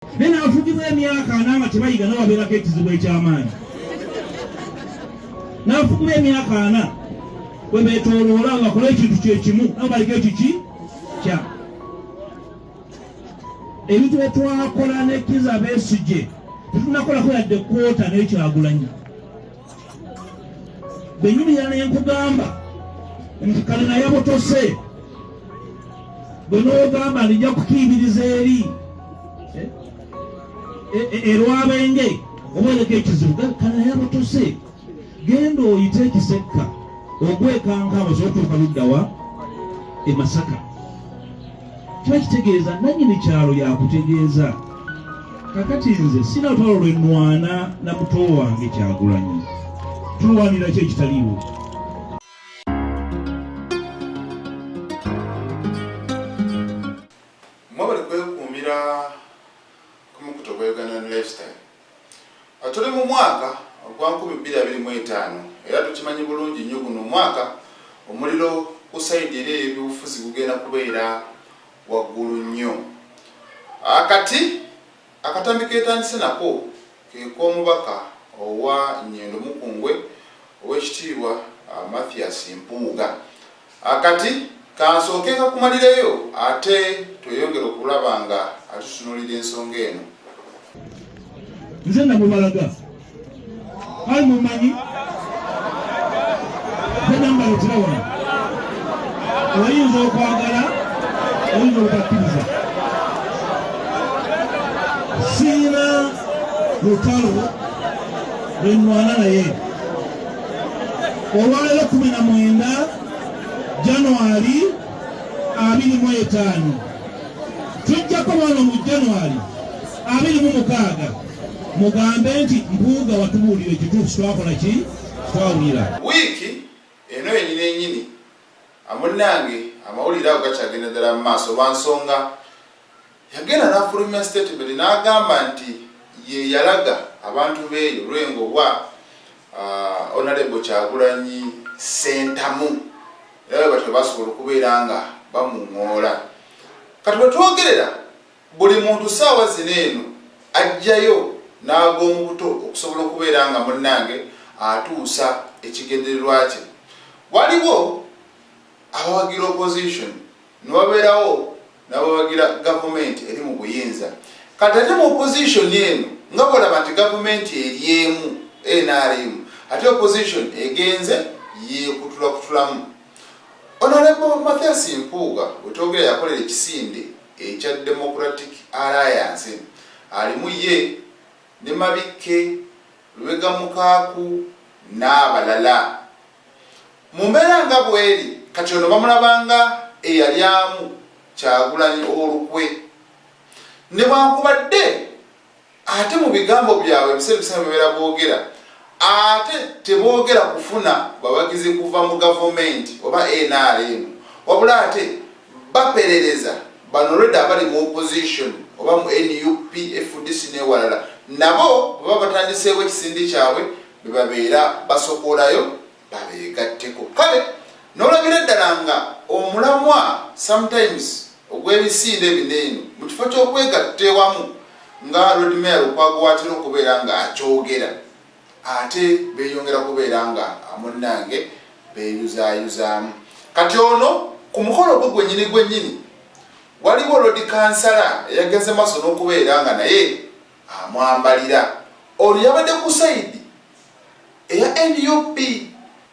Naye n'afugibwa emyaka 40 nga tebayiga, nabo babeerako ekizibu eky'amaanyi. N'afugibwa emyaka 40 bwe beetooloola nga bakola ekintu kyekimu, nabo baliko ekiki kya ebintu bye twakola ne Kizza Besigye tetunakolako yadde kwota n'ekyagulanyi. Bwe nyumira ne nkugamba nti kale naye butose, bwe n'ogamba nti nja kukiibiriza eri erwabenge oba ereka ekizibu, kale naye butose, genda oyite ekisekka ogwekankaba osobola okutuuka luddawa e Masaka. Kiba kitegeeza nannyini kyalo yakutegeeza. Kakati nze sina lutalo lwe nnwana na muto wange Kyagulanyi, tulwanira ki ekitaliiwo? Mwebale kwekuumira ku mukutu ogwa Ugandan Lifestyle. Tuli mu mwaka ogwa 2025 era tukimanyi bulungi nnyo guno omwaka omuliro ku sayidi eri ey'ebyobufuzi gugenda kubeera waggulu nnyo. Kati akatambi ketandise nako ke k'omubaka owa Nyendo Mukungwe ow'ekitiibwa Mathias Mpuuga. Kati kansooke kakumalireyo ate tweyongere okulaba nga atutunuulira ensonga eno. Nze namubalaga ali mumanyi nze nambaletera wano, oyinza okwagala oyinza obutakkiriza, siina lutalo lwenwana naye. Olwaleero 19 Januari 25, tujjako wano mu Januari 26, mugambe nti Mpuuga watubuulira ekituufu, twakola ki, twawulira. Wiiki eno yennyini ennyini munnange amawulire ago gakyagenda ddala mu maaso lwa nsonga yagenda n'afulumya statement n'agamba nti ye yalaga abantu b'eyo Lwengo bwa Honorable Kyagulanyi Ssentamu, era bwe batyo basobola okubeera nga bamuŋŋoola. Kati bwe twogerera buli muntu ssaawa zino eno ajjayo n'ag'omu buto okusobola okubeera nga munnange atuusa ekigendererwa kye. Waliwo abawagira opposition ne wabeerawo n'abawagira gavumenti eri mu buyinza. Kati ate mu opposition eno nga bw'olaba nti gavumenti eri emu NRM, ate opposition egenze yeekutulakutulamu. Honorable Mathias Mpuuga wetwogera yakolera ekisinde ekya Democratic Alliance, alimu ye ne Mabikke, Lubega Mukaaku n'abalala. Mu mbeera nga bweri kati ono bamulabanga eyalyamu Kyagulanyi olukwe, newankubadde ate mu bigambo byabwe ebiseera ebisinga bibeera boogera ate teboogera kufuna bawagizi kuva mu gavumenti oba NRM, wabula ate baperereza bano already abali mu opposition oba mu NUP, FDC n'ewalala, nabo bwe baba batandiseewo ekisindi kyabwe bwe babeera basokolayo babeegatteko. Kale n'olabira ddala nga omulamwa sometimes ogw'ebisinde bino eno mu kifo ky'okwegatta ewamu nga Lord Mayor Lukwago watera okubeera nga akyogera, ate beeyongera kubeera nga munnange beeyuzaayuzaamu. Kati ono ku mukolo gwe gwennyini gwennyini waliwo Lord Kansala eyagenze maaso n'okubeera nga naye amwambalira. Ono yabadde ku sayidi eya NUP.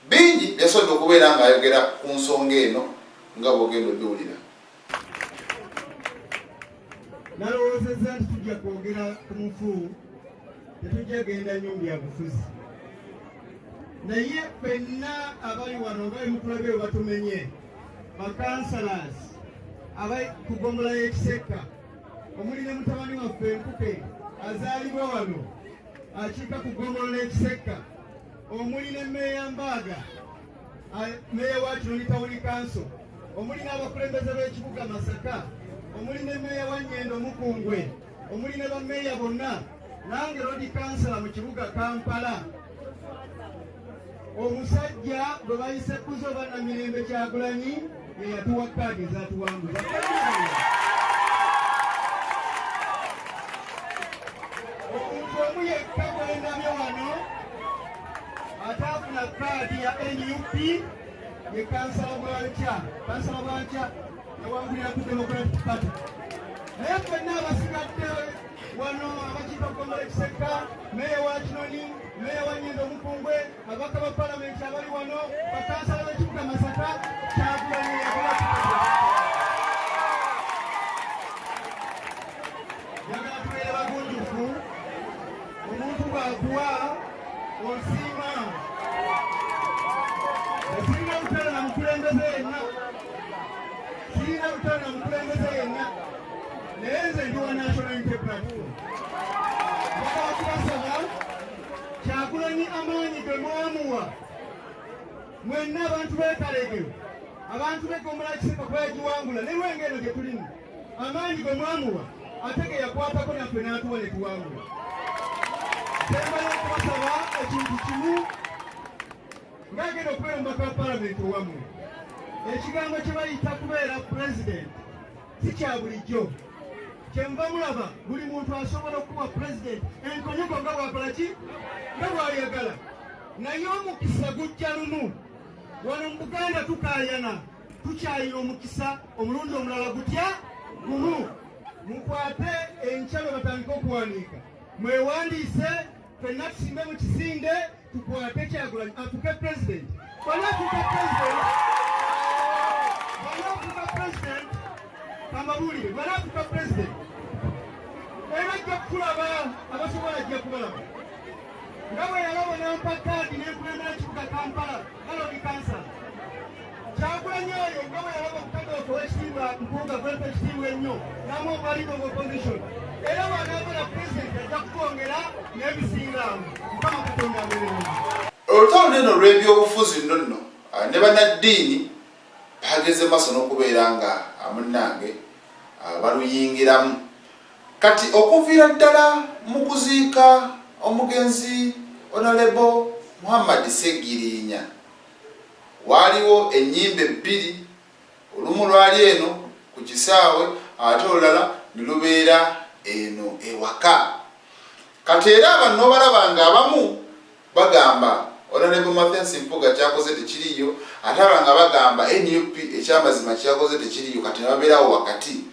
Bingi byasobodde okubeera ng'ayogera ku nsonga eno nga bw'ogenda obiwulira. Nalowoozezza nti tujja kwogera ku mufu, tetujja genda nnyo mu byabufuzi, naye ffenna abali wano nga bemutulabye bwe batumenye, bakansalas abali ku ggombolola y'Ekisekka omuli ne mutabani waffe Nkuke azaalibwa wano akiika ku ggombolola y'Ekisekka, omuli ne Meeya Mbaaga, meeya wa Kinoni Town Council, omuli n'abakulembeze b'ekibuga Masaka, omuli ne meeya wa Nyendo Mukungwe, omuli ne bameeya bonna, nange Lord Kansala mu kibuga Kampala. Omusajja gwe bayise Kuzo oba Namirembe Kyagulanyi ye yatuwa kaadi ezatuwanguza. Omu yekka gwendabye wano ataafuna kaadi ya NUP ye Kansala Bwankya. Kansala Bwankya yawangulira ku Democratic Party, naye ffenna abasigadde wano abakiika Ggombolola Kisekka, meeya wa Kinoni, meeya wa Nnyendo Omukungwe, ababaka ba palamenti abali wano, bakansala b'ekibuga Masaka, Kyagulanyi yakuba. Njagala tubeere bagunjufu. Omuntu bw'akuwa osiima. Sirina lutalo na mukulembeze yenna, sirina lutalo na mukulembeze yenna, naye nze ndi wa National Unity Platform. Njagala kubasaba, Kyagulanyi amaanyi ge mwamuwa mwenna abantu b'e Kalege, abantu b'e Ggombolola Kisekka, kuba yagiwangula ne Lwengo eno gye tulimu, amaanyi ge mwamuwa ate ge yakwatako naffe n'atuwa ne tuwangula. Sembayo okubasaba ekintu kimu, ng'agenda okubeera omubaka wa palamenti owammwe, ekigambo kye bayita kubeera pulezidenti si kya bulijjo. Kyenva mulaba buli muntu asobola okukuba pulezidenti enkonyoko nga bwakola ki, nga bwayagala, naye omukisa gujja lumu. Wano mu Buganda tukaayana, tukyayina omukisa omulundi omulala gutya? Gumu. Mukwate enkya lwe batandika okuwandiika, mwewandiise, ffenna tusimbe mu kisinde, tukwate Kyagulanyi afuuke pulezidenti. Bw'anaafuuka pulezidenti, bw'anaafuuka pulezidenti, kambabuulire, bw'anaafuuka pulezidenti era ajja kutulaba, abasobola ajja kubalaba nga bwe yalaba nampa kaadi nenkulembera kibuga Kampala nga Lord Kansala. Kyagulanyi oyo nga bwe yalaba omukadde waffe ow'ekitiibwa Mpuuga, gwempa ekitiibwa ennyo, namu obwa leader of opposition, era bw'anaabeera pulezidenti ajja kutwongera n'ebisingaawo. Mukama Katonda abeerewo. Olutalo neno olw'ebyobufuzi nno nno ne bannaddiini bageze maaso n'okubeera nga munnange baluyingiramu. Kati okuviira ddala mu kuziika omugenzi Honorable Muhammad Ssegiriinya, waaliwo ennyimbe bbiri, olumu lwali eno ku kisaawe ate olulala ne lubeera eno ewaka. Kati era abantu n'obalaba nga abamu bagamba Honorable Mathias Mpuuga kyakoze tekiriiyo, ate abalala nga bagamba NUP ekyamazima kyeyakoze tekiriiyo, kati ne babeerawo wakati.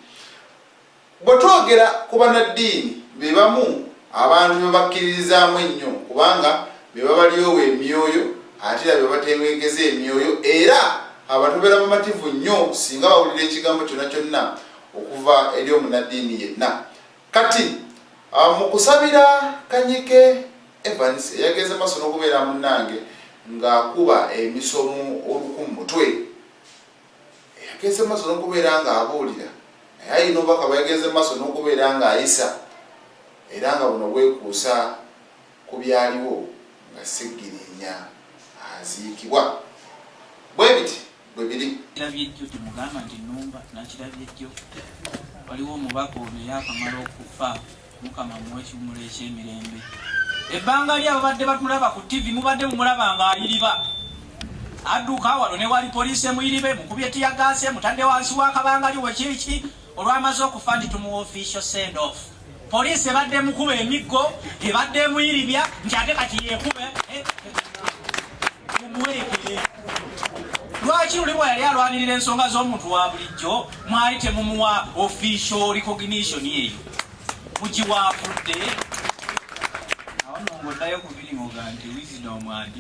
Bwe twogera ku bannaddiini, be bamu abantu be bakkiririzaamu ennyo kubanga be babalyowa emyoyo ate era be batebenkeza emyoyo, era abantu babeera bamativu nnyo singa bawulira ekigambo kyonna kyonna okuva eri omunnaddiini yenna. Kati mu kusabira Kanyike Evans eyagenze maaso n'okubeera munnange ng'akuba emisomo oluku mu mutwe, Yagenze maaso n'okubeera ng'abuulira, naye alina obubaka bwe yagenze maaso n'okubeera ng'ayisa era nga buno bwekuusa ku byaliwo nga Ssegirinya aziikibwa. Bwe biti bwe biri. Nakirabye jjo, temugamba nti nnumba, nakirabye jjo. Waliwo omubaka ono eyaakamala okufa. Mukama amuwe ekiwumulo eky'emirembe. Ebbanga lye ababadde batulaba ku ttivi mubadde mumulaba ng'ayiriba. Adduka wano ne wali, poliisi emuyiriba, emukubye ttiyaggaasi, emutadde wansi w'akabangali wekiiki. Olwamaze okufa nti tumuwa official send off. Poliisi ebadde emukuba emiggo, ebadde emuyiribya nti ate kati yeekube. Mumuwerekere. Lwaki luli bwe yali alwanirira ensonga z'omuntu wa bulijjo mwali temumuwa official recognition eyo? Mugiwaafudde. Awo nno ng'oddayo ku biri ng'oga nti wisdom and